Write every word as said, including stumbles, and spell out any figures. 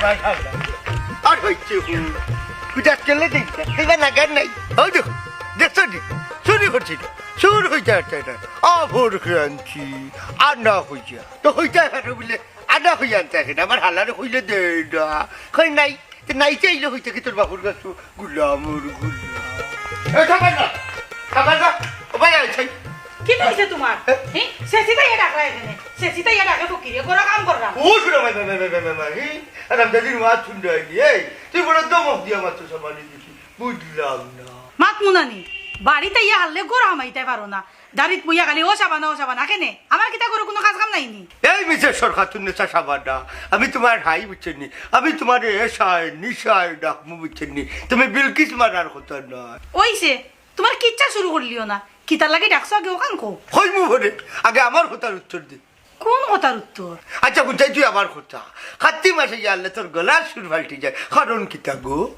আর হইছে হু। গুজাত করলে দিন। এবার নাগার নাই। ওই দেখো, দেখছো নি? চুরি করছি না। চুর হইতে পারছে না। অভর খেয়ানছি। আর না হইছে। তো হইতে পারে বলে, আর না হইয়া আনতে আসে না। আমার হালারে হইলে দে না। কই নাই। তো নাই চাইলে হইতে কি তোর বাপুর কাছে গুলাম ওর গুলাম। এ, খাবার না। খাবার না। ও ভাই, আয়, চাই। কিতা অইছে তুমার? হে? হে? সেসিতা ইয়া ডাকরা এখানে। সেসিতা ইয়া ডাকে ফকিরে, করা কাম কররা। ও, শুনো, ভাই, ভাই, ভাই, ভাই, ভাই, ভাই, হে? আর আমি দাদির মাত শুনতে হয়নি। এই, তুই বড় দমক দিয়া মাত্র সামানি দিছি। বুঝলাম না। মাত মুনানি, বাড়িতে ইয়া হারলে ঘর হামাইতে পারো না। দাড়িত বইয়া খালি, "ও সাবানা, ও সাবানা", কেনে? আমার কিতা করো, কোনো কাজ কাম নাই নি? এই মিসেস সরকার, তুমি নেশা সাবানা। আমি তুমার হাই বুঝছেন নি? আমি তুমার এসায়, নিশায় ডাকমু বুঝছেন নি? তুমি বিলকিস মারার কথা নয়। ওই সে, তুমার কিচ্ছা শুরু করলিও না। কিতার লাগি ডাকছো আগে ওখান কো? কইমু বলে, আগে আমার কথার উত্তর দে। কোন কথার উত্তর? আচ্ছা, বুঝাই তুই আমার কথা। কাতি মাসে গেলে তোর গলার সুর পাল্টি যায়, কারণ কিতা গো?